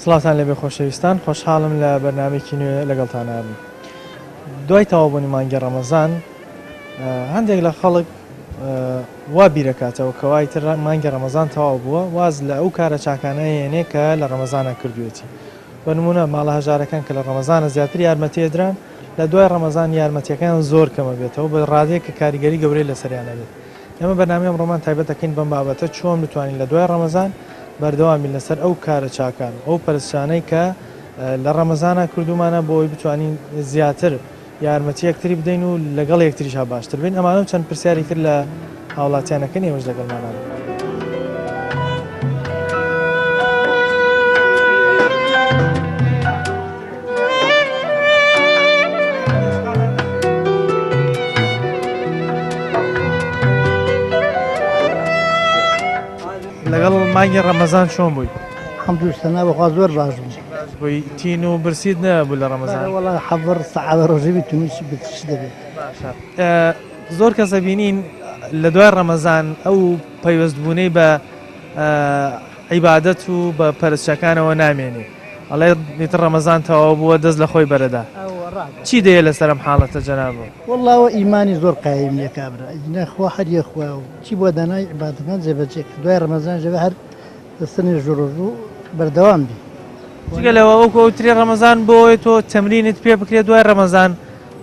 سڵاوتان لێبێ خۆشەویستان خۆشحاڵم لە بەرنمێکی نوێ لەگەڵتان ئەبم دوای تەواوبوونی مانگی ڕەمەزان هەندێک لە خەڵک وا بیرەکاتەوە کەوا ئیتر مانگی ڕەمەزان تەواو بووە واز لە ئەو کارە چاکانە یەنێ کە لە ڕەمەزانە کردوێتی بە نمونە ماڵە هەژارەکان کە لە ڕەمەزانە زیاتر یارمەتیێدران لە دوای ڕەمەزان یارمەتیەکان زۆر کەمە بێتەوە بە ڕادەیەک کە کاریگەری گەورەی لەسەریان ئەبێت ئێمە بەرنامەی ئەمڕۆمان تایبەت ئەکەین بەم بابەتە چۆن بتوانین لە دوای ڕەمەزان بەردەوام بین لەسەر ئەو کارە چاکان و ئەو پەرستشانەی کە لە ڕەمەزانە کردومانە بۆ ئەوەی بتوانین زیاتر یارمەتی یەکتری بدەین و لەگەڵ یەکتریشا باشتر بین. ئەمانە و چەند پرسیاری تر لە هاوڵاتیان ئەکەین، ئێوەش لەگەڵمانا بن. لەگەڵ مانگی ڕەمەزان چۆن بووی؟ حەمد و سەنا بەخوا زۆر باش بوو. باش بووی تین و برسیت نەبوو لە ڕەمەزان؟ بەڵێ وەڵا حەڤر سەعات ڕۆژی بی تونیش برسیش دەبێت. باشە زۆر کەس ئەبینین لە دوای ڕەمەزان ئەو پەیوەست بوونەی بە عیبادەت و بە پەرستشەکانەوە نامێنێ ئەڵێ ئیتر ڕەمەزان تەواو بووە دەست لە خۆی بەرەدا چی دەیە لەسەر ئەم حاڵەتە جەنابم؟ وەڵا ئەوە ئیمانی زۆر قایم نیە کابرا ئینا خوا هەر یەک خوایە و چی بۆ دانای عیبادەکان جێبەجێ کە دوای ڕەمەزانیش دەبێ هەر لەسەر نوێژ و ڕۆژوو بەردەوام بی. جگە لەوە وەکو ئەوترێ ڕەمەزان بۆ ئەوەی تۆ تەمرینت پێ بکرێت دوای ڕەمەزان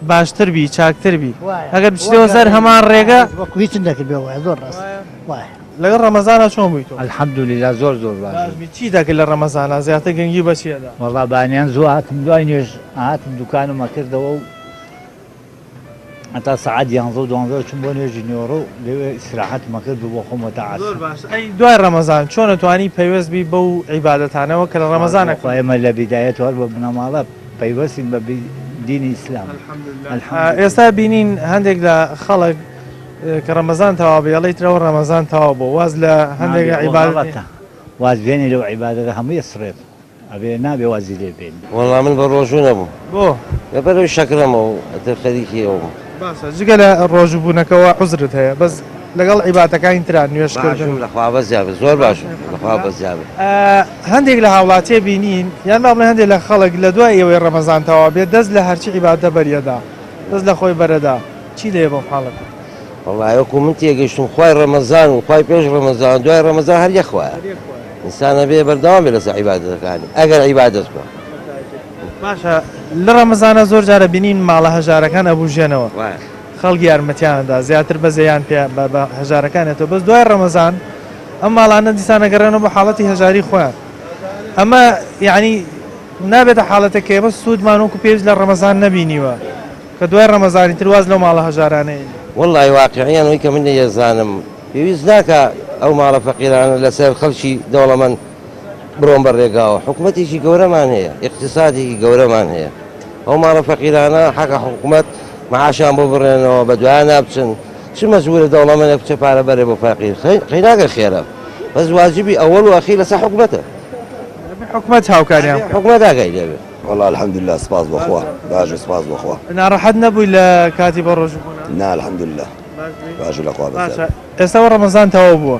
باشتر بی چاکتر بی ئەگەر بچیتەوە سەر هەمان ڕێگە وەکو هیچت نەکردبێ وایە زۆر ڕاست وایە. لەگەڵ ڕەمەزانا چۆن بووی تۆ؟ الحمدللە زۆر زۆر باش باش بووی چی دەکرد لە ڕەمەزانا زیاتر گرنگی بە چی ئەدا؟ وەڵا بانیان زوو هاتم دوای نوێژ هاتم دوکانم ئەکردەوە و هەتا سەعات یانزە و دوانزە چووم بۆ نوێژی نیوەڕۆ و لەوێ ئیسراحەتم ئەکرد و بۆ خۆم هەتا عەسر. زۆر باش ئەی دوای ڕەمەزان چۆن ئەتوانی پەیوەست بی بەو عیبادەتانەوە کە لە ڕەمەزان بەخوا ئەکرێن؟ ئێمە لە بیدایەتەوە هەر بە بنەماڵە پەیوەستین بە دینی ئیسلام الحمدللە الحمدللە. ئێستا بینین هەندێک لە خەڵک کە ڕەمەزان تەواو بێ ئەڵێ ئیتر ئەوە ڕەمەزان تەواو بوو واز لە هەندێک نابێ ئەوە عیبادەت غەڵەتە واز بێنی لەو عیبادەتە هەمووی ئەسڕێت. ئەبێ نابێ وازی لێ بێنی. وەڵا من بە ڕۆژوو نەبووم. بۆ؟ لەبەر ئەوەی شەکرەمە و ئیتر خەریکی ئەوە بووم. باشە جگە لە ڕۆژوو بوونەکەوە عوزرت هەیە بەس لەگەڵ عیباتەکانی ترا نوێژ کردن. باشم لەخوا بەزیابێ زۆر باشم لەخوا بەزیابێ. هەندێک لە هاوڵاتیە بینین یان با بڵێین هەندێک لە خەڵک لە دوای ئەوەی ڕەمەزان تەواو بێت دەست لە هەرچی عیبادەتە بەریەدا دەست لە خۆی بەرەدا چی دەیە بەم حاڵەتە؟ وەڵا وەکو من تێگەیشتم خوای ڕەمەزان و خوای پێش ڕەمەزان و دوای ڕەمەزان هەر یەک خوایە ئینسان ئەبێ بەردەوام بێ لەسەر عیبادەتەکانی ئەگەر عیبادەت بکا. باشە لە ڕەمەزانا زۆر جارە بینین ماڵە هەژارەکان ئەبوژێنەوە خەڵک یارمەتیان ئەدا زیاتر بەزەیان پێ بە هەژارەکان ێتەوە بەس دوای ڕەمەزان ئەم ماڵانە دیسان ئەگەڕێنەوە بۆ حاڵەتی هەژاری خۆیان ئەمە یعنی نابێتە حاڵەتێک کە ئێمە سوودمان وەکو پێویست لە ڕەمەزان نەبینیوە کە دوای ڕەمەزانی تر واز لەو ماڵە هەژارانە یەنی. وەڵای واقیعیەن ئەوەی کە من ئەیزانم پێویست ناکا ئەو ماڵە فەقیرانە لەسەر خەڵکی دەوڵەمەند بڕۆن بە ڕێگاوە حکومەتێکی گەورەمان هەیە ئیقتیسادێکی گەورەمان هەیە ئەو ماڵە فەقیرانە حەقە حکومەت معاشیان بۆ بڕێنەوە بە دوایان بچن چ مەجبورە دەوڵەمەنێک بچێ پارە بەرێ بۆ فەقیر قەیناکە خێرە بەس واجبی ئەوەڵ و ئەخیر لەسەر حکومەتە حکومەت هاوکاریان بکات. حکومەت ئاگای لێبێ. وەڵا الحمدللە سپاس بۆ خوا باشم سپاس بۆ خوا. ناڕەحەت نەبووی لە کاتی بەڕۆژوو بوونا؟ نا الحمدللە باشم لە خوا بەزیاد. باشە ئێستا وە ڕەمەزان تەواو بووە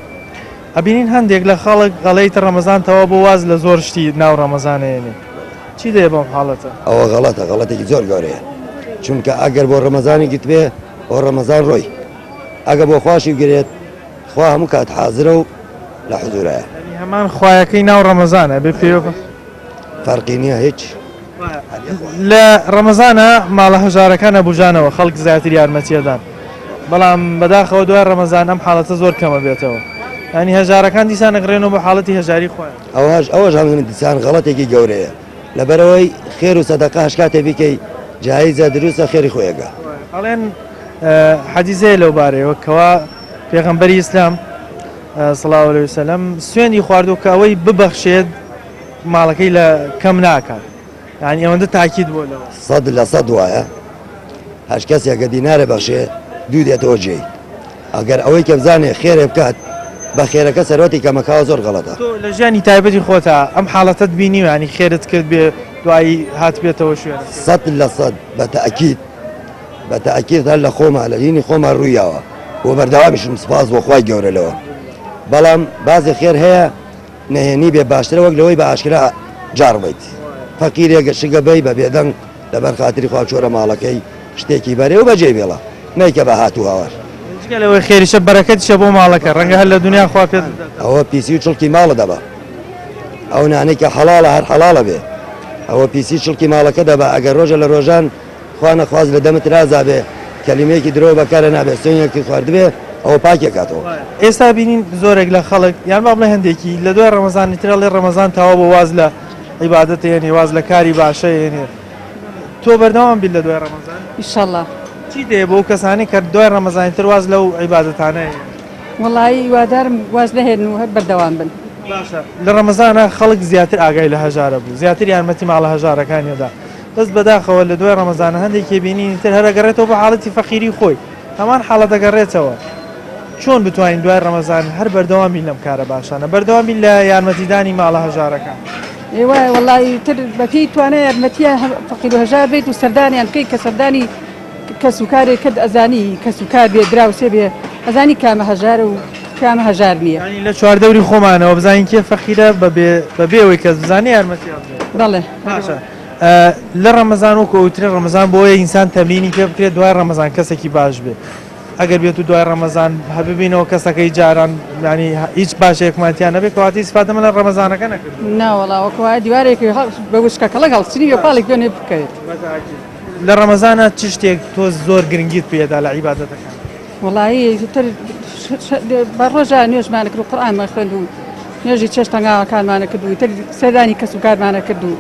ئەبینین هەندێک لە خەڵک ئەڵێ ئیتر ڕەمەزان تەواو بوو واز لە زۆر شتی ناو ڕەمەزان ئەیەنێ چی دەیە بەم حاڵەتە؟ ئەوە غەڵەتە غەڵەتێکی زۆر گەورەیە چونکە ئەگەر بۆ ڕەمەزانی گرتبێ بۆ ڕەمەزان ڕۆی ئەگە بۆ خواشی بگرێت خوا هەموو کات حازرە و لە حزورایە. هەمان خوایەکەی ناو ڕەمەزانە بێ پێوە فەرقی نییە هیچ. لە ڕەمەزانە ماڵە هەژارەکان ئەبوژانەوە خەڵک زیاتر یارمەتیەدان بەڵام بەداخەوە دوای ڕەمەزان ئەم حاڵەتە زۆر کەمە بێتەوە ینی هەژارەکان دیسان ئەگەڕێنەوە بۆ حاڵەتی هەژاری خۆیان. ئەوەش ئەوەش هەم دیسان غەڵەتێکی گەورەیە لەبەرئەوەی خێر و سەدەقە هەش کاتێ بیکەی جایزە دروستە خێری خۆی ئەگا. ئەڵێن حەدیس هەیە لەو بارەیەوە کەوا پێغەمبەری ئیسلام صلی اللە علیه وسلم سوێندی خواردووە کە ئەوەی ببەخشێت ماڵەکەی لە کەم ناکات یانی ئەوەندە تاکید بۆ لەوە. 100% وایە هەش کەسێک کە دینارێ بەخشێ دوو دێتەوە جێی ئەگەر ئەوەی کە بزانێ خێرێ بکات بە خێرەکە سەروەتی کەمەکاوە زۆر غەڵەتە. تۆ لە ژیانی تایبەتی خۆتا ئەم حاڵەتەت بینیوە یانی خێرت کرد بێ دوایی هاتبێتەوە شوێنەکەی؟ 100% بە تەئکید بە تەئکید هەر لە خۆما لە دینی خۆما ڕوویاوە و بەردەوامیشم سوپاس بۆ خوای گەورە لەوە بەڵام بازێ خێر هەیە نهێنی بێ باشترە وەک لەوەی بە ئاشکرا جاڕ بەیت فەقیرێک شگە بەی بە بێدەنگ لەبەر خاتری خوا چۆرە ماڵەکەی شتێکی بەرێ و بەجێی بێڵە نەیکە بە هات و هاوار. جگە لەوەی خێریشە بەرەکەتیشە بۆ ماڵەکە ڕەنگە هەر لە دونیا خوا پێت بدات. ئەوە پیسی و چڵکی ماڵە دەبا ئەو نانەی کە حەڵاڵە هەر حەڵاڵە بێ ئەوە پیسی چڵکی ماڵەکە دەبا ئەگەر ڕۆژە لە ڕۆژان خوا نەخواست لە دەمت رازابێ کەلیمەیەکی درۆ بەکارە نابێ سوێنێکی خواردبێ ئەوە پاکی ئەکاتەوە. ئێستا بینین زۆرێک لە خەڵک یان با بڵێ هەندێکی لە دوای ڕەمەزانی تر ئەڵێ ڕەمەزان تەواو بوو واز لە عیبادەت ئەیەنێ واز لە کاری باشە ئەیەنێ تۆ بەردەوام بیت لە دوای ڕەمەزان؟ ئیشەڵا. چی دەیە بۆ ئەو کەسانەی کە دوای ڕەمەزانی تر واز لەو عیبادەتانە ئەیەنن؟ وەڵایی هیوادارم واز نەهێنن و هەر بەردەوام بن. باشە لە ڕەمەزانا خەڵک زیاتر ئاگای لە هەژارە بوو زیاتر یارمەتی ماڵە هەژارەکانی ئەدا بەس بەداخەوە لە دوای ڕەمەزانە هەندێکی بینین تر هەر ئەگەڕێتەوە بۆ حاڵەتی فەقیری خۆی هەمان حاڵەت ئەگەڕێتەوە چۆن بتوانین دوای ڕەمەزان هەر بەردەوام بین لەم کارە باشانە بەردەوام بین لە یارمەتیدانی ماڵە هەژارەکان؟ ئێ وایە وەڵایی تر بەپێی توانای یارمەتیە فەقیر و هەژار بیت و سەردانیان بکەیت کە سەردانی کەس و کارێک کرد ئەزانی کەس و کار بێ دراوسێ بێ ئەزانی کامە هەژارە و کامە هەژار نییە. یانی لە چواردەوری خۆمانەوە بزانین کێ فەقیرە بەبێ بەبێ ئەوەی کەس بزانێ یارمەتیان بدەین. بەڵێ. باشە لە ڕەمەزان وەکو ئەوترێ ڕەمەزان بۆیە ئینسان تەمرینی پێ بکرێت دوای ڕەمەزان کەسێکی باش بێ ئەگەر بێت و دوای ڕەمەزان ببینەوە کەسەکەی جاران ینی هیچ باشێکمان تیا نەبێت کەواتە ئیسفادەمە لە ڕەمەزانەکە نەکردووە. نا وەڵا وەکو وایە دیوارێکی بە وشکە کەڵک هەڵچنی بێ پاڵێک دوێنێ بکەوێت. لە ڕەمەزانا چ شتێک تۆ زۆر گرنگیت پێدا لە عیبادەتەکان؟ وەڵایی تر بە ڕۆژا نوێژمانە کرد و قورئانمان خوێند و نوێژی چێشت تەنگاوەکانمانە کرد و تر سەردانی کەس و کارمانە کرد و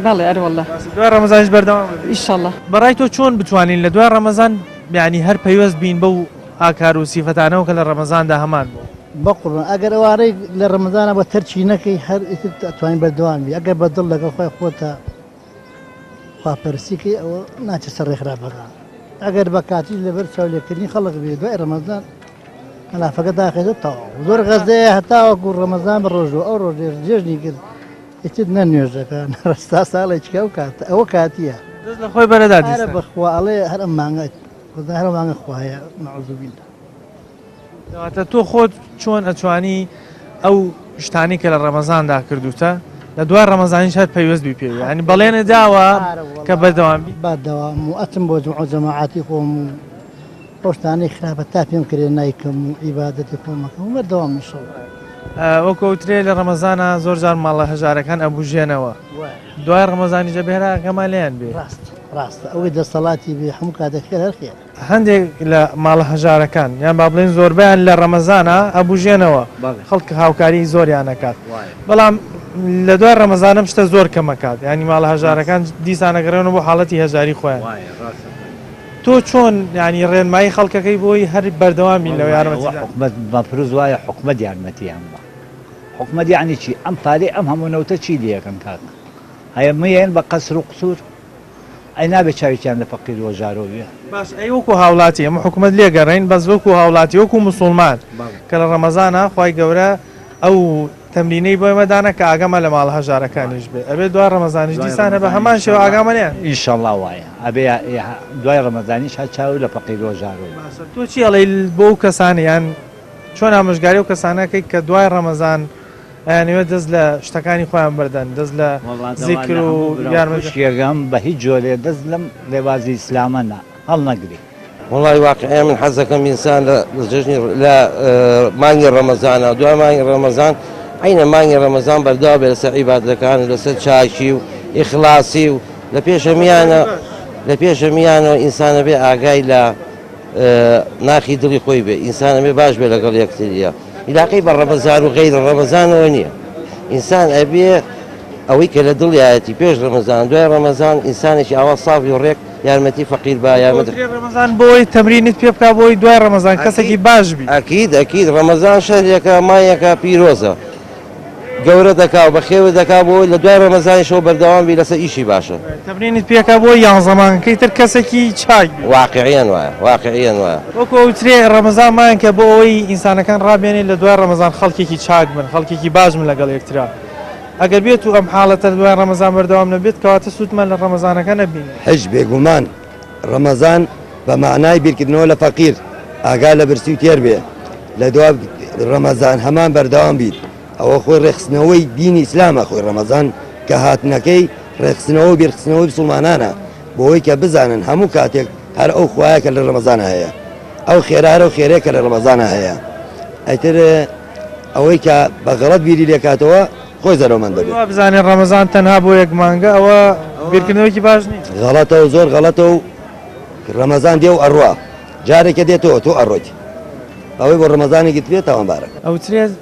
بەڵێ ئەروەڵڵا. دوای ڕەمەزانیش بەردەوام ئەبی؟ ئیشەڵڵا. بەڕای تۆ چۆن بتوانین لە دوای ڕەمەزان یانی هەر پەیوەست بین بەو ئاکار و سیفەتانەوە کە لە ڕەمەزاندا هەمان بوو؟ بەقوڕبان ئەگەر ئەوانەی لە ڕەمەزانا بۆ تەرکی نەکەی هەر ئیتر ئەتوانی بەردەوام بی ئەگەر بە دڵ لەگەڵ خوای خۆتا خواپەرستی کەی ئەوە ناچێت سەر ڕێ خراپەکان ئەگەر بە کاتیش لەبەر چاولێکردنی خەڵک بێ دوای ڕەمەزان مەلافەکە داخێتە تەواو زۆر غەزەیە هەتاوەکو ڕەمەزان بە ڕۆژوو ئەو ڕۆژێ جێژنی کرد ئیتر نە نوێژەکە نە ڕستا ساڵێکی ئەو کاتە ئەوە کاتیە دەست لە خۆی بەرەدا دیسان بەخوا ئەڵێ هەر ئەم مانگە خۆدا هەر مانگە خوایە نعوذ بالله کەواتە تۆ خۆت چۆن ئەتوانی ئەو شتانەی کە لە ڕەمەزاندا کردوتە لە دوای ڕەمەزانیش هەر پەیوەست بی پێی یانی بەڵێنت داوە کە بەردەوام بی؟ بەردەوام و ئەچم بۆ جومعە و جەماعەتی خۆم و ئەو شتانەی خراپە تا پێم کرێ نایکەم و عیبادەتی خۆم ئەکەم و بەردەوام ان شاء اللە. وەک ئەوترێ لە ڕەمەزانا زۆر جار ماڵە هەژارەکان ئەبوژێنەوە دوای ڕەمەزانیش ئەبێ هەر ئاگامان لێیان بێ. ڕاستە ڕاستە ئەوەی دەسەڵاتی بێ هەموو کاتێک خێر هەر خێرە. هەندێک لە ماڵە هەژارەکان یان با بڵێین زۆربەیان لە ڕەمەزانا ئەبوژێنەوە خەڵک هاوکاری زۆریان ئەکات بەڵام لە دوای ڕەمەزان ئەم شتە زۆر کەم ئەکات یانی ماڵە هەژارەکان دیسان ئەگەڕێنەوە بۆ حاڵەتی هەژاری خۆیان تۆ چۆن یانی ڕێنمایی خەڵکەکەی بۆی هەر بەردەوام بین لەو یارمەتیدان؟ حکومەت مەفروز وایە حکومەت یارمەتیان با حکومەت یانی چی ئەم پارەی ئەم هەموو نەوتە چی لێکەن کاک هەیە مەیەن بە قەسر و قسور ئەی نابێ چاوێکیان لە فەقیر و هەژارۆ بێ؟ باش ئەی وەکو هاوڵاتی ئێمە حکومەت لێگەڕێین بەس وەکو هاوڵاتی وەکو موسوڵمان کە لە ڕەمەزانا خوای گەورە ئەو تەمرینەی بۆ ئێمە دانا کە ئاگامان لە ماڵە هەژارەکانیش بێ ئەبێ دوای ڕەمەزانیش دیسان هەر بە هەمان شێوە ئاگامان لێیان بێ. ئیشەڵا وایە ئەبێ دوای ڕەمەزانیش هەر چاو لە فەقیر و هەژارۆ بێ. باشە تۆ چی ئەڵێی بۆ ئەو کەسانە یان چۆن ئامۆژگاری ئەو کەسانە ئەکەی کە دوای ڕەمەزان ئەیانەوێت دەست لە شتەکانی خۆیان بەردەن، دەست لە زیکر و یارمەتی. خوشکێکم بە هیچ جۆرێ دەست لەم ڕێبازی ئیسلامە نا هەڵنەگری. وەڵای واقیعیان من حەز دەکەم ئینسان لە جەژنی لە مانگی ڕەمەزانا دوای مانگی ڕەمەزان عەینە مانگی ڕەمەزان بەردەوام بێ لەسەر عیبادەتەکان و لەسەر چاکی و ئیخلاسی و لە پێش هەمیانە لە پێش هەمیانەوە ئینسان ئەبێ ئاگای لە ناخی دڵی خۆی بێ ئینسان ئەبێ باش بێ لەگەڵ یەکتریە عیلاقەی بە ڕەمەزان و غەیرە ڕەمەزانەوە نییە ئینسان ئەبێ ئەوەی کە لە دڵیایەتی پێش ڕەمەزان دوای ڕەمەزان ئینسانێکی ئاوا سافی و ڕێک یارمەتی فەقیر با یارمەتی پێ ڕەمەزان بۆی تەمرینت پێ بکا بۆی دوای ڕەمەزان کەسێکی باش بی. ئەکید ئەکید ڕەمەزان شەهرێکە مانگێکە پیرۆزە گەورە دەکا و بەخێوت دەکا بۆ لە دوای ڕەمەزانیشەوە بەردەوام بی لەسەر ئیشی باشە. تەمرینت پێکا بۆ یانزە مانگەکەی تر کەسێکی چاک بی. واقعیەن وایە واقعیەن وایە. وەکو ئەوترێ ڕەمەزان مانگێکە بۆ ئەوەی ئینسانەکان ڕابێنێ لە دوای ڕەمەزان خەڵکێکی چاک بن خەڵکێکی باش بن لەگەڵ یەکترا. ئەگەر بێت و ئەم حاڵەتە دوای ڕەمەزان بەردەوام نەبێت کەواتە سوودمان لە ڕەمەزانەکە نەبینی. هیچ بێگومان ڕەمەزان بە مەعنای بیرکردنەوە لە فەقیر، ئاگا لە برسی و تێر بێ، لە دوا ڕەمەزان هەمان بەردەوام بیت، ئەوە خۆی ڕێکخستنەوەی دینی ئیسلامە، خۆی ڕەمەزان کە هاتنەکەی ڕێکخستنەوە و بیرخستنەوەی مسوڵمانانە بۆوەی کە بزانن هەموو کاتێک هەر ئەو خوایە کە لە ڕەمەزانا هەیە ئەو خێرە هەر ئەو خێرەیە کە لە ڕەمەزانا هەیە ئیتر ئەوەی کە بە غەڵەت بیری لێکاتەوە خۆی زەرەومەند دەبێت. وا بزانێت ڕەمەزان تەنها بۆ یەک مانگە ئەوە بیرکردنەوەیەکی باش نییە. غەڵەتە و زۆر غەڵەتە و ڕەمەزان دێ و ئەڕوا جارێکە دێتەوە تۆ ئەڕۆیت ئەوەی بۆ ڕەمەزانی گرتبێت تاوانبارە. ئەوترێت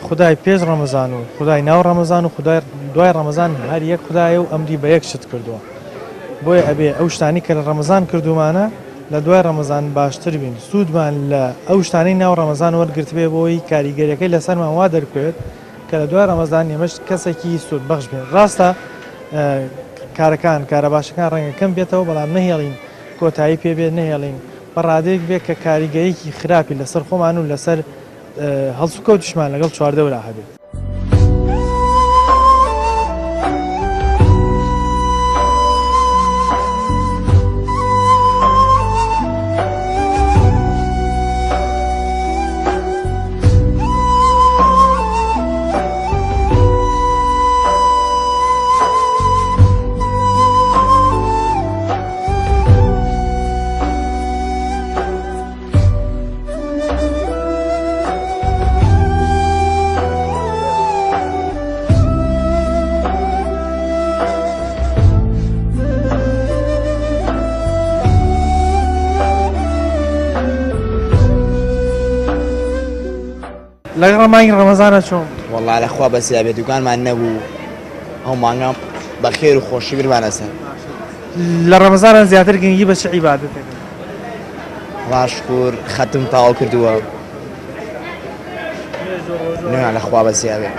خودای پێش ڕەمەزان و خودای ناو ڕەمەزان و خودای دوای ڕەمەزان هەر یەک خودایە و ئەمری بە یەک شت کردووە بۆیە ئەبێ ئەو شتانی کە لە ڕەمەزان کردوومانە لە دوای ڕەمەزان باشتر بین سوودمان لە ئەو شتانەی ناو ڕەمەزان وەرگرتبێ بۆی کاریگەریەکەی لەسەرمان وا دەربکەوێت کە لە دوای ڕەمەزان ئێمەش کەسێکی سوودبەخش بین ڕاستە کارەکان کارە باشەکان ڕەنگە کەم بێتەوە بەڵام نەهێڵین کۆتایی پێ بێت نەهێڵین بە ڕادەیەک بێت کە کاریگەریی خراپی لەسەر خۆمان و لەسەر هەڵسوکەوتیشمان لەگەڵ چواردەورا هەبێت. لەگەڵ مانگی ڕەمەزانە چۆن؟ وەڵا لە خوا بەسیا بێ دوکانمان نەبوو ئەو مانگە بە خێر و خۆشی برمانە سەر. لە ڕەمەزانان زیاتر گرنگی بە چ عیبادەتێک؟ خوا شکور خەتم تەواو کردووە نوێیان لە خوا بەزیا بێ.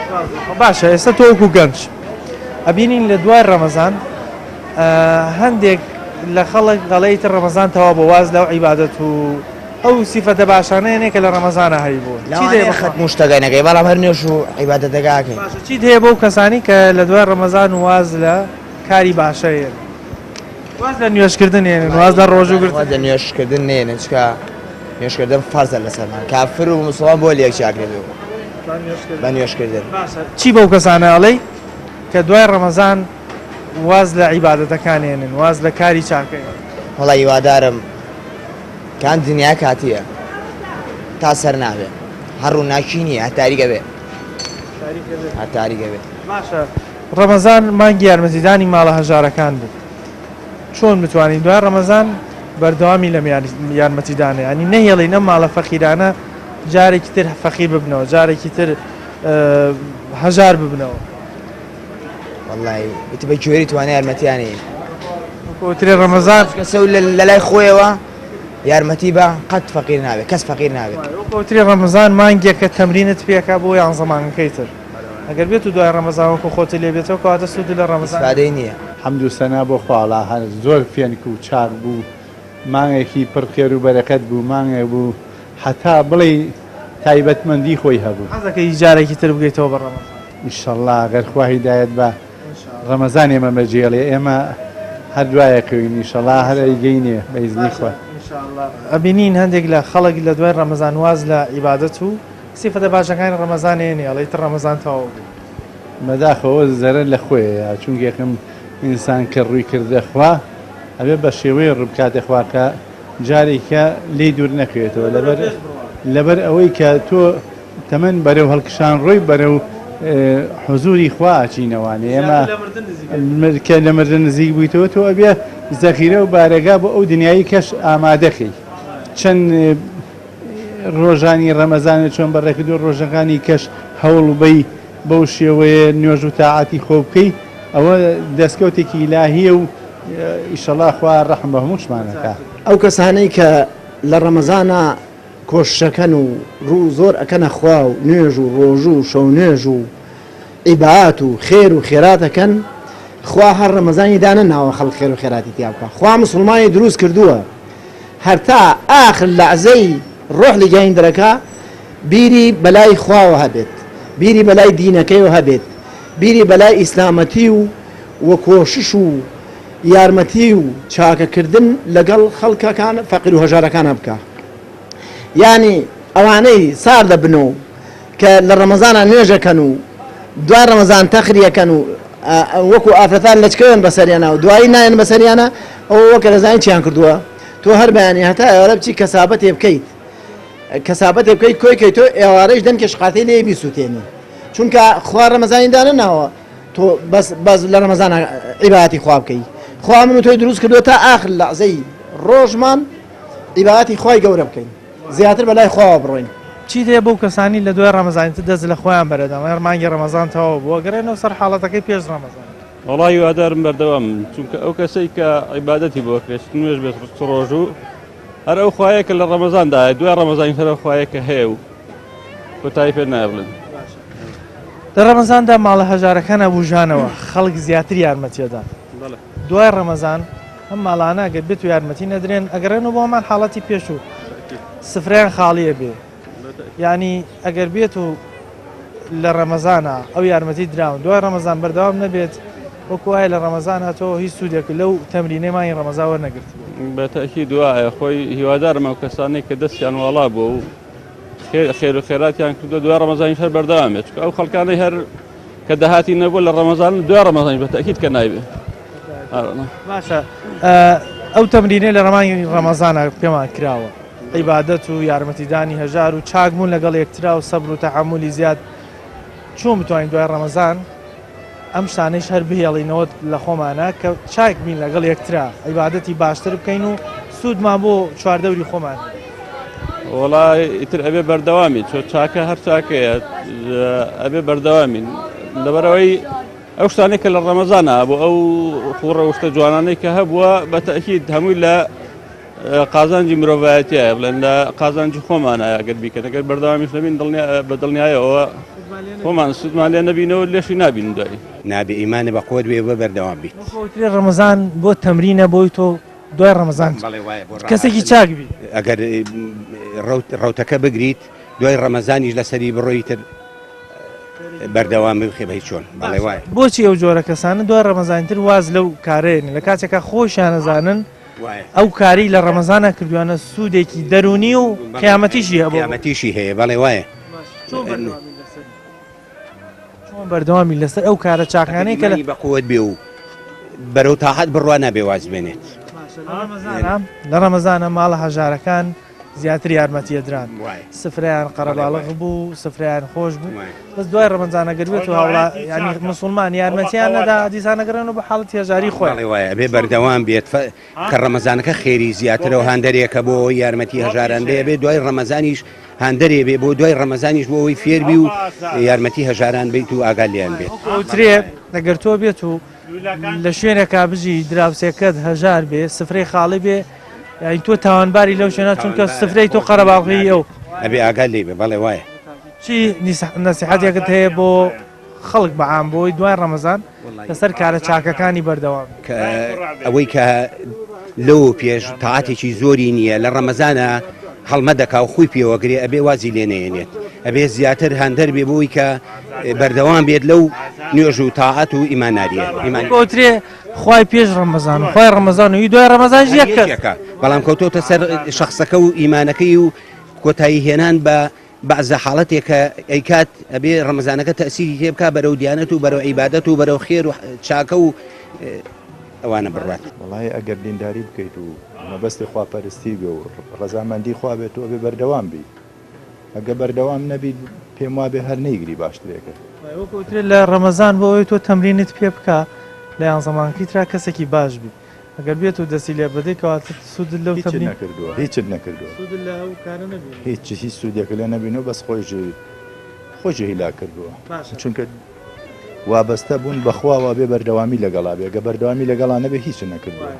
باشە ئێستا تۆ وەکو گەنج ئەبینین لە دوای ڕەمەزان هەندێک لە خەڵک دەڵێ ئیتر ڕەمەزان تەواو بۆ واز لەو عیبادەت و ئەو سیفەتە باشانە یەنێ کە لە ڕەمەزانە هەیبوو چی دەیە لەوانەیە خەتم و شتەکە نەکەی بەڵام هەر نوێژ و عیبادەتەکە ئەکەین. باشە چیت هەیە بەو کەسانی کە لە دوای ڕەمەزان واز لە کاری باشە یەن؟ واز لە نوێژکردن هێنن واز لە ڕۆژوو گرتن واز لە نوێژکردن نێنن چکە نوێژکردن فەرزە لەسەرمان کافر و موسڵمان بۆ لێک جیاکرێتەوە بە نوێژکردن باشە چی بەو کەسانە ئەڵێی کە دوای ڕەمەزان واز لە عیبادەتەکان هێنن واز لە کاری چاکە هێنن؟ وەڵا هیوادارم کام دنیا کاتیە تا سەر نابێ هەر ڕووناکی نییە هەر تاریکە بێ هەر تاریکە بێ باشە ڕەمەزان مانگی یارمەتیدانی ماڵە هەژارەکان بوو چۆن بتوانین دوای ڕەمەزان بەردەوامی لەم یارمەتیدانە ینی نەهێڵین ئەم ماڵە فەقیرانە جارێکی تر فەقیر ببنەوە جارێکی تر هەژار ببنەوە. وەڵای ئیتر بە گوێری توانای یارمەتیانی کۆترێ ڕەمەزان کەسە و لە لای خۆیەوە یارمەتی بە قەت فەقیر نابێت کەس فەقیر نابێت. کۆترێ ڕەمەزان مانگێکە تەمرینت پێکا بۆ یانزە مانگەکەی تر. ئەگەر بێت و دوای ڕەمەزان وەکو خۆت لێ بێتەوە کەواتە سوودت لە ڕەمەزان ئیسفادەی نییە. حەمد و سەنا بۆ خوا وەڵا هەر زۆر فێنک و چاک بوو مانگێکی پڕ خێر و بەرەکەت بوو مانگێک بوو هەتا بڵێی تایبەتمەندی خۆی هەبوو. حەزەکەی جارێکی تر بگەیتەوە بە ڕەمەزان؟ ئیشەڵا گەر خوا هیدایەت با ڕەمەزان ئێمە بەجێڵێ ئێمە هەر دوایەکەوین ئیشەڵا هەر ئەیگەینێ بە ئیزنی خوا. ئینشاءاللە ئەبینین هەندێک لە خەڵک لە دوای ڕەمەزان واز لە عیبادەت و سیفەتە باشەکانی ڕەمەزان هێنێ ئەڵێ ئیتر ڕەمەزان تەواو بوو. بەداخەوە زەرەر لە خۆیەیە چونکە یەکەم ئینسان کە ڕووی کردە خوا ئەبێ بە شێوەیە ڕوو بکاتە خوا کە جارێکە لێی دوور نەکەوێتەوە لەبەر لەبەر ئەوەی کە تۆ تەمەن بەرەو هەڵکشان ڕۆی بەرەو حزوری خوا ئەچینەوانێ ئێمە کە لە مردن نزیک بوویتەوە تۆ ئەبێ زەخیرە و بارەگا بۆ ئەو دنیایی کەش ئامادەکەی چەند ڕۆژانی ڕەمەزانە چۆن بەڕێکردو ڕۆژەکانی کەش هەوڵ بەی بەو شێوەیە نوێژ و تاعاتی خۆ بکەی ئەوە دەستکەوتێکی ئیلاهیە و ئیشەڵا خوا ڕەحم بە هەمووشمان ئەکا. ئەو کەسانەی کە لە ڕەمەزانا کۆششەکەن و ڕوو زۆر ئەکەنە خوا و نوێژ و ڕۆژوو و شەو نوێژ و عیبات و خێر و خێرات ئەکەن خوا هەر ڕەمەزانی دانەناوە خەڵک خێر و خێراتی تیا بکا خوا موسڵمانی دروست کردووە هەرتا ئاخر لەعزەی ڕۆح لە گیانی دەرەکا بیری بەلای خواوە هەبێت بیری بەلای دینەکەیەوە هەبێت بیری بەلای ئیسلامەتی و و کۆشش و یارمەتی و چاکەکردن لەگەڵ خەڵکەکان فەقیر و هەژارەکانە بکا یانی ئەوانەی سار دەبن و کە لە ڕەمەزانا نوێژەکەن و دوای ڕەمەزان تەخریەکەن و وەکو ئافرەتان لەچکەوێن بەسەریانە و دوایی نایەن بەسەریانە ئەوە وەکە دەزانین چیان کردووە تۆ هەر بەیانی هەتا ئێوارە بچی کەسابەتێ بکەیت کەسابەتێ بکەیت کۆی کەیت تۆ ئێوارەیش دەنکێ شقارتەی لێ بیسووتێنی چونکە خوا ڕەمەزانی دانەناوە تۆ بەس بەس لە ڕەمەزانە عیباتی خوا بکەی خوا من و تۆی دروست کردووە تا ئاخر لەعزەی ڕۆژمان عیباتی خوای گەورە بکەین زیاتر بەلای خواوە بڕۆین. چیت هەیە بەو کەسانی لە دوای ڕەمەزانی تر دەست لە خۆیان بەرەدەن ڕێ مانگی ڕەمەزان تەواو بووە گەڕێنەوە سەر حاڵەتەکەی پێش ڕەمەزان. وەڵا هیوادارم بەردەوام بن چونکە ئەو کەسەی کە عیبادەتی بۆ ئەکرێت چ نوێژ بێت چ ڕۆژوو هەر ئەو خوایە کە لە ڕەمەزاندایە دوای ڕەمەزانیش هەر ئەو خوایە کە هەیە و کۆتایی پێ نایە بڵێن. لە ڕەمەزاندا ماڵە هەژارەکان ئەبوژانەوە خەڵک زیاتر یارمەتیەدان دوای ڕەمەزان ئەم ماڵانە ئەگەر بێت و یارمەتی نەدرێن ئەگەڕێنەوە بۆ هەمان حاڵەتی پێشوو سفرەیان خاڵیە بێ یعنی ئەگەر بێت و لە ڕەمەزانە ئەو یارمەتی دراون دوای ڕەمەزان بەردەوام نەبێت وەکو وایە لە ڕەمەزان هاتەوە هیچ سوودێک لەو تەمرینەی مانگی ڕەمەزان وەرنەگرت. بە تەئکید وایە خۆی هیوادارم ئەو کەسانەی کە دەستیان واڵا بووە و خێر و خێراتیان کردووە دوای ڕەمەزانیش هەر بەردەوام بێت چونکە ئەو خەڵکانەی هەر کە داهاتی نەبووە لە ڕەمەزان دوای ڕەمەزانیش بە تەئکید کە نایبێ. باشە ئەو تەمرینەی لە ڕەمانی ڕەمەزانە پێمان کراوە عیبادەت و یارمەتیدانی هەژار و چاک بوون لەگەڵ یەکترا و سەبر و تەحەمولی زیاد چۆن بتوانین دوای ڕەمەزان ئەم شتانەیش هەر بهێڵینەوە لە خۆمانە کە چاک بین لەگەڵ یەکترا عیبادەتی باشتر بکەین و سوودمان بۆ چواردەوری خۆمان وەڵا ئیتر ئەبێ بەردەوامی چۆ چاکە هەر چاکەیە ئەبێ بەردەوامین لەبەرەوەی ئەو شتانەی کە لە ڕەمەزانە بۆ ئەو خوڕەوشتە جوانانەی کە هەبووە بە تەئکید هەمووی لە قازانجی مرۆڤایەتیە بڵێن لە قازانجی خۆمانە ئەگەر بیکەن ئەگەر بەردەوامیش نەبین دڵنیا بە دڵنیایەوە خۆمان سوودمان لێ نەبینەوە لێشی نابین دوایی. نابێ ئیمانت بە قوت بێ و بەردەوام بیت. وەکو ڕەمەزان بۆ تەمرینە بۆی تۆ دوای ڕەمەزان بەڵێ وایە بۆ کەسێکی چاک بی. ئەگەر ڕەوتەکە بگریت دوای ڕەمەزانیش لەسەری بڕۆی تر بەردەوام بخێ بە هیچ چۆن بەڵێ وایە. بۆچی ئەو جۆرە کەسانە دوای ڕەمەزانی تر واز لەو کارەیەنن لە کاتێکا خۆشیان ئەزانن ئەو کارەی لە ڕەمەزانا کردویانە سوودێکی دەروونی و قیامەتیشی هەبوو. قیامەتیشی هەیە بەڵێ وایە. چۆن بەردەوامی لەسەر چۆن بەردەوامی لەسەر ئەو کارە چاکانەی کە بە قوت بێ و بەرەو تاعەت بڕوا نابێ واز بێنێت. لە ڕەمەزانە ماڵە هەژارەکان زیاتر یارمەتی ئەدران سفرەیان قەرەباڵغ بوو سفرەیان خۆش بوو بەس دوای ڕەمەزانە گەر بێت و هاوڵا ینی مسلمان یارمەتیان نەدا دیسان ئەگەڕێنەوە بە حاڵەتی هەژاری خۆیان. بەڵێ وایە ئەبێ بەردەوام بێت کە ڕەمەزانەکە خێری زیاترە و هاندەرێکە بۆ ئەوەی یارمەتی هەژاران بێ ئەبێ دوای ڕەمەزانیش هاندەرێ بێ بۆ دوای ڕەمەزانیش بۆ ئەوەی فێربی و یارمەتی هەژاران بیت و ئاگات لێیان بێت. ئەوترێ ئەگەر تۆ بێت و لە شوێنێکا بژی دراوسێکەت هەژار بێ سفرەی خاڵی بێ یانی تۆ تاوانباری لەو شوێنە چونکە سفرەی تۆ قەرەباڵغی ئەو ئەبێ ئاگات لێ بێ بەڵێ وایە. چی نەسیحەتێکت هەیە بۆ خەڵک بە عام بۆی دوای ڕەمەزان لەسەر کارە چاکەکانی بەردەوام کە ئەوەی کە لەوە پێش تاعاتێکی زۆری نییە لە ڕەمەزانە هەڵمەدەکا و خوی پێوەگرێ ئەبێ وازی لێ نەیەنێت ئەبێ زیاتر هاندەر بێ بۆی کە بەردەوام بێت لەو نوێژ و تاعەت و ئیماناریە ئیمان کۆترێ خوای پێش ڕەمەزان و خوای ڕەمەزان و دوای ڕەمەزان یەک یەکە بەڵام کەوتۆتە سەر شخصەکە و ئیمانەکەی و کۆتایی هێنان بە بەعزە حاڵەتێک کە ئەیکات ئەبێ ڕەمەزانەکە تەسیری تێ بکا بەرەو دیانەت و بەرەو عیبادەت و بەرەو خێر و چاکە و ئەوانە بڕوات. وەڵاهی ئەگەر دینداری بکەیت و مەبەستی خواپەرستی بێ و ڕەزامەندی خوا بێت تۆ ئەبێ بەردەوام بیت ئەگە بەردەوام نەبیت پێم وابێ هەر نەیگری باشترێکە. وەک ئەوترێت لە ڕەمەزان بۆ ئەوەی تۆ تەمرینت پێ بکا لە یانزە مانگی ترا کەسێکی باش بی ئەگەر بێت و دەستی لێ بەدەی کەواتە سوودت لەو هیچت تەمرین نەکردووە هیچت نەکردووە سوودت لە ئەو کارە نەبینیوە. هیچ هیچ سوودێکت لێ نەبینیوە بەس خۆیشی خۆیشی هیلاک کردووە باشە. چونکە وابەستە بوون بەخواوە بێ بەردەوامی لەگەڵا بێ گە بەردەوامی لەگەڵا نەبێ هیچت نەکردووە.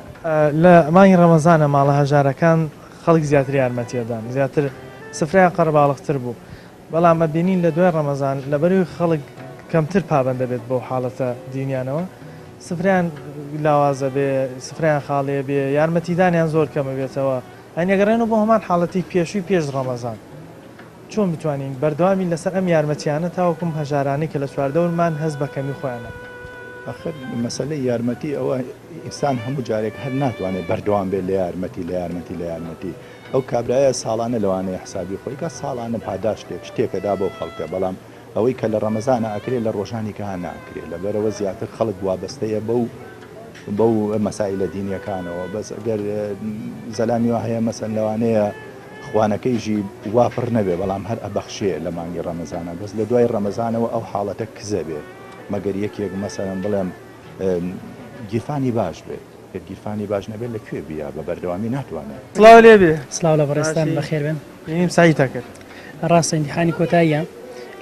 لە مانگی ڕەمەزانە ماڵە هەژارەکان خەڵک زیاتر یارمەتی ئەدان زیاتر سفرەیان قەرەباڵغتر بوو بەڵام ئەبینین لە دوای ڕەمەزان لەبەرئەوەی خەڵک کەمتر پابەند دەبێت بەو حاڵەتە دینیانەوە سفرەیان لاواز ئەبێ سفرەیان خاڵی ئەبێ یارمەتیدانیان زۆر کەم ئەبێتەوە یانی ئەگەڕێنەوە بۆ هەمان حاڵەتی پێشووی پێش ڕەمەزان چۆن بتوانین بەردەوامین لەسەر ئەم یارمەتیانە تاوەکو ئەم هەژارانەی کە لە چواردەورمان هەست بە کەمی خۆیان نەکەن؟ ئاخر مەسەلەی یارمەتی ئەوە ئینسان هەموو جارێک هەر ناتوانێت بەردەوام بێت لە یارمەتی لە یارمەتی لە یارمەتی ئەو کابرایە ساڵانە لەوانەیە حسابی خۆی کا ساڵانە پاداشتێک شتێک ئەدا بەو خەڵکە بەڵام ئەوەی کە لە ڕەمەزانا ئەکرێ لە ڕۆژانی کە ناکرێ لەبەرئەوە زیاتر خەڵک وابەستەیە بەو بەو مەسائیلە دینیەکانەوە بەس ئەگەر زەلامی وا هەیە مەسەن لەوانەیە خوانەکەیشی وا پڕ نەبێ بەڵام هەر ئەبەخشێ لە مانگی ڕەمەزانە بەس لە دوای ڕەمەزانەوە ئەو حاڵەتە کزە بێ مەگەر یەکێک مەسەلەن بڵێم گیرفانی باش بێت گەر گیرفانی باش نەبێت لە کوێ بیا بە بەردەوامی ناتوانێت. سڵاو لێ بێ. سڵاو لە بەڕێزتان باشی بەخێر بێن. بینیم سەعیتە کرد. ڕاستە ئیمتیحانی کۆتاییە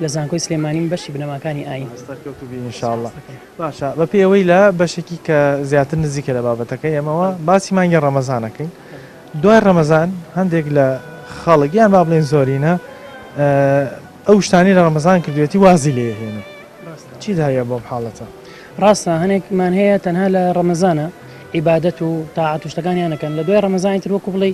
لە زانکۆی سلێمانیم بەشی بنەماکانی ئایین. سەرکەوتوو بی ان شاء اللە. باشە بە پێی ئەوەی لە بەشێکی کە زیاتر نزیکە لە بابەتەکەی ئێمەوە باسی مانگی ڕەمەزان ئەکەین دوای ڕەمەزان هەندێک لە خەڵک یان با بڵێین زۆرینە ئەو شتانەی لە ڕەمەزان کردوێتی وازی لێ ئەهێنن چیت هەیە بۆم حاڵەتە؟ ڕاستە هەنێکمان هەیە تەنها لە ڕەمەزانە عیبادەت و تاعەت و شتەکانیان ئەکەن لە دوای ڕەمەزانی تر وەکو بڵێی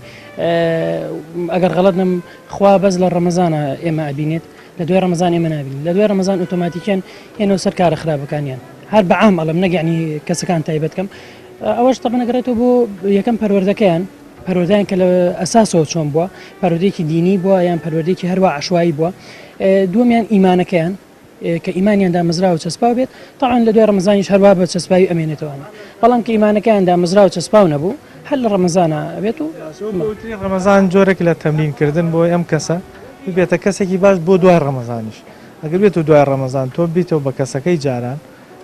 ئەگەر غەڵەت نەم خوا بەس لە ڕەمەزانە ئێمە ئەبینێت لە دوای ڕەمەزان ئێمە نابین لە دوای ڕەمەزان ئۆتۆماتیکیان ئێنەوە سەر کارە خراپەکانیان هەر بە عام ئەڵێم نەک یعنی کەسەکان تایبەت کەم ئەوەش تەبەن ئەگەڕێتەوە بۆ یەکەم پەروەردەکەیان پەروەردەیان کە لە ئەساسەوە چۆن بووە پەروەردەیەکی دینی بووە یان پەروەردەیەکی هەروا عەشوایی بووە دووەمیان ئیمانەکەیان کە ئیمانیان دامەزراو و چەسپاو بێت تەعەن لە دوای ڕەمەزانیش هەروا بە چەسپاوی ئەمێنێتەوانێ بەڵام کە ئیمانەکەیان دامەزراو و چەسپاو نەبوو هەر لە ڕەمەزانا ئەبێت و وتنی ڕەمەزان جۆرێک لە تەمرین کردن بۆ ئەم کەسە ببێتە کەسێکی باش بۆ دوای ڕەمەزانیش ئەگەر بێت و دوای ڕەمەزان تۆ بیتەوە بە کەسەکەی جاران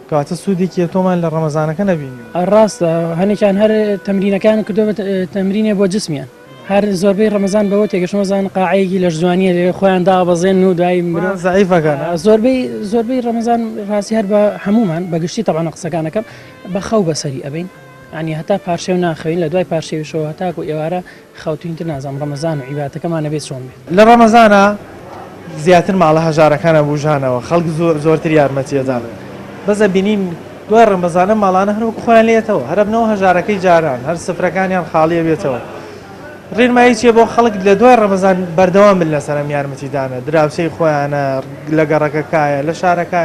کەواتە سوودێکی ئەتۆمان لە ڕەمەزانەکە نەبینیوە. ڕاستە هەنێکیان هەر تەمرینەکەیان کردووە بە تەمرینێ بۆ جسمیان هەر زۆربەی ڕەمەزان بەوە تێگەشتن وەزان قاعەیەکی لەشجوانیە لەوێ خۆیان دابەزێن و دوای مرۆ خۆیان زەعیفەکەن. زۆربەی زۆربەی ڕەمەزان ڕاستی هەر بە هەموومان بە گشتی تەبعەن قسەکانەکەم بە خەو بەسەری ئەبەین یانی هەتا پارشێو ناخەوین لە دوای پارشێویشەوە هەتاکو ئێوارە خەوتوین تر نازانم ڕەمەزان و عیبادەتەکەمان ئەبێ چۆن بێت. لە ڕەمەزانا زیاتر ماڵە هەژارەکان ئەبوژانەوە خەڵک زۆرتر یارمەتی ئەدان بەس ئەبینین دوای ڕەمەزان ئەم ماڵانە هەر وەکو خۆیان لێتەوە هەر ئەبنەوە هەژارەکەی جاران هەر سفرەکانیان خاڵی ئەبێتەوە ڕێنمایی چیە بۆ خەڵک لە دوای ڕەمەزان بەردەوام بن لەسەر ئەم یارمەتیدانە دراوسێی خۆیانە لە گەڕەکەکایە لە شارەکە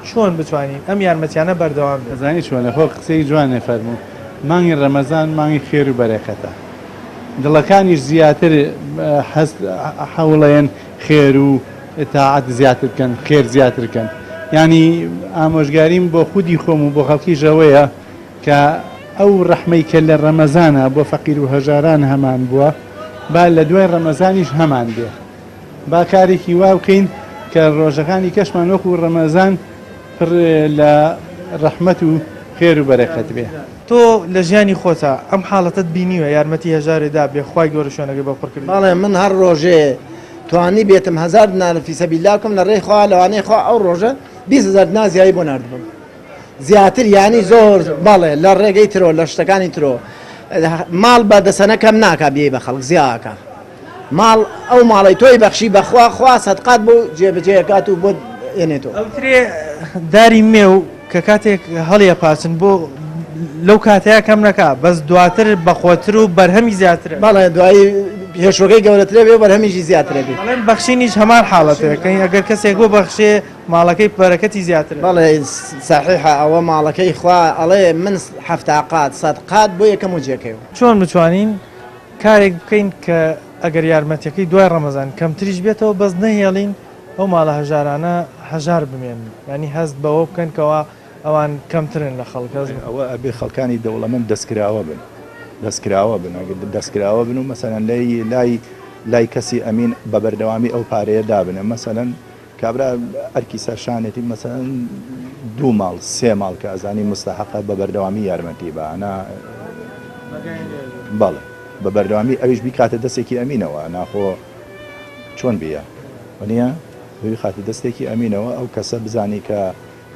چۆن بتوانین ئەم یارمەتیانە بەردەوام بێت؟ ئەزانی چۆنە خۆ قسەی جوانێ فەرموو مانگی ڕەمەزان مانگی خێر و بەرەکەتە دڵەکانیش زیاتر حەز حەوڵەیەن خێر و تاعەت زیاتر بکەن خێر زیاتر کەن یانی ئامۆژگاریم بۆ خودی خۆم و بۆ خەڵکیش ئەوەیە کە ئەو ڕەحمەی کە لە ڕەمەزانا بۆ فەقیر و هەژاران هەمان بووە با لە دوای ڕەمەزانیش هەمان بێ با کارێکی وا بکەین کە ڕۆژەکانی کەشمان وەکو ڕەمەزان پڕ لە ڕەحمەت و خێر و بەرەکەت بێ. تۆ لە ژیانی خۆتا ئەم حاڵەتەت بینیوە یارمەتی هەژارێ دابێ خوای گەورە شوێنەکەی بۆ پڕ کردی؟ بەڵێ من هەر ڕۆژێ توانی بێتم هەزار دینار فی سەبیل اللە بکەم لە ڕێی خوا لەوانەیە خوا ئەو ڕۆژە 20 هەزار دینار زیایی بۆ ناردبم زیاتر یانی زۆر بەڵێ لە ڕێگەی ترۆ لە شتەکانی ترۆ ماڵ بە دەسەنە کەم ناکا بیەی بە خەڵک زیاکە ماڵ ئەو ماڵەی تۆی بەخشی بەخوا خوا سەدقات بۆ جێبەجێ ئەکات و بۆت ئێنێتەوە. ئەوترێ داری مێو کە کاتێک هەڵیەپاچن بۆ لەو کاتەیا کەم نەکا بەس دواتر بەخۆتر و بەرهەمی زیاترە. بەڵێ دوایی هێشوەکەی گەورەترە بێ و بەرهەمیشی زیاترە بێ. ئەڵێن بەخشینیش هەمان حاڵەتە کە ئەگەر کەسێک ببەخشێ ماڵەکەی بەرەکەتی زیاترە. بەڵێ سەحیحە ئەوە ماڵەکەی خوا ئەڵێ من حەفتا قات سەدقات بۆ یەکەم و جێکەیەوە. چۆن بتوانین کارێک بکەین کە ئەگەر یارمەتیەکەی دوای ڕەمەزان کەمتریش بێتەوە بەس نەهێڵین ئەو ماڵە هەژارانە هەژار بمێنن یانی هەست بەوە بکەن کەوا ئەوان کەمترن لە خەڵک هەست ئەوە ئەبێ خەڵکانی دەوڵەمەند دەستکراوە بن دەستکراوە بن ئەگەر دەستکراوە بن و مەسەلەن لای لای لای کەسی ئەمین بە بەردەوامی ئەو پارەیە دابنێن مەسەلەن. کابرا ئەرکی سەر شانێتی مەسەلەن دوو ماڵ سێ ماڵ کە ئەزانی مستحقە بە بەردەوامی یارمەتی بە ئەنا بەڵێ بە بەردەوامی ئەویش بیکاتە دەستێکی ئەمینەوە ناخۆ چۆن بیە وەنیە بیخاتە دەستێکی ئەمینەوە ئەو کەسە بزانی کە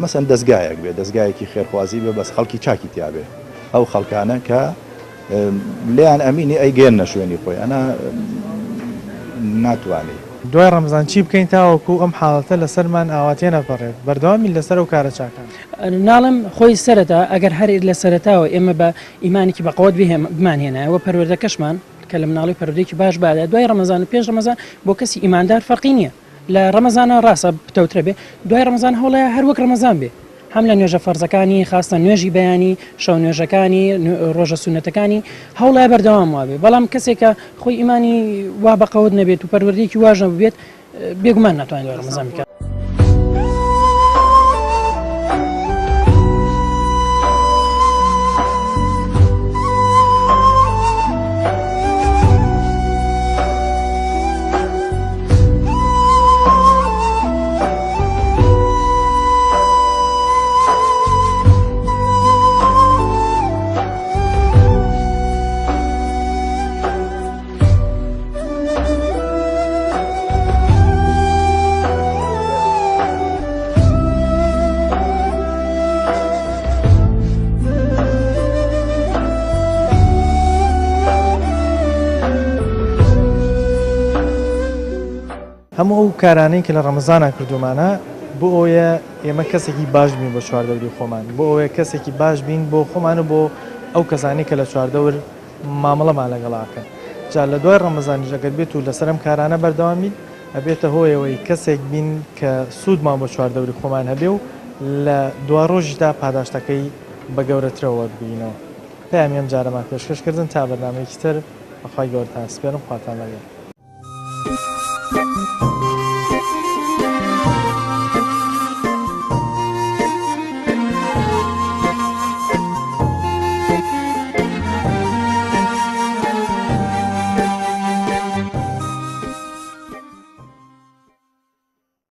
مەسەن دەزگایەک بێ دەزگایەکی خێرخوازی بێ بەس خەڵکی چاکی تیا بێ ئەو خەڵکانە کە لێیان ئەمینی ئەیگەیەننە شوێنی خۆی ئەنا ناتوانی. دوای ڕەمزان چی بکەین تاوەکو ئەم حاڵەتە لەسەرمان ئاوا تێنەپەڕێت بەردەوام بین لەسەر ئەو کارە چاکانە. ناڵێم خۆی سەرەتا ئەگەر هەر لە سەرەتاوە ئێمە بە ئیمانێکی بەقوەت بمانهێنایە وە پەروەردەکەشمان کە لە مناڵی پەروەردەیەکی باش بایە دوای ڕەمەزان و پێش ڕەمەزان بۆ کەسی ئیماندار فەرقی نییە لە ڕەمەزانا ڕاستە پتەوترە بێ دوای ڕەمەزان هەوڵەیە هەر وەک ڕەمەزان بێ هەم لە نوێژە فەرزەکانی خاستە نوێژی بەیانی شەو نوێژەکانی ڕۆژە سونەتەکانی هەوڵەیە بەردەوام وابێ بەڵام کەسێکە خۆی ئیمانی وا بەقەوت نەبێت و پەروەردەیەکی واش نەبووبێت بێگومان ناتوانێت دوای ڕەمەزان بکات. هەموو ئەو کارانەی کە لە ڕەمەزانا کردوومانە بۆ ئەوەیە ئێمە کەسێکی باش بین بۆ چواردەوری خۆمان، بۆ ئەوەیە کەسێکی باش بین بۆ خۆمان و بۆ ئەو کەسانەی کە لە چواردەور مامەڵەمان لەگەڵا ئەکەن. جا لە دوای ڕەمەزانیش ئەگەر بێت و لەسەر ئەم کارانە بەردەوام بین ئەبێتە هۆی ئەوەی کەسێک بین کە سوودمان بۆ چواردەوری خۆمان هەبێ و لە دواڕۆژیشدا پاداشتەکەی بە گەورەترەوە وەربگرینەوە. پەیامی ئەم جارەمان پێشکەش کردن تا بەرنامەیەکی تر بە خوای گەورەتان سپێرم خواتان لەگەڵ.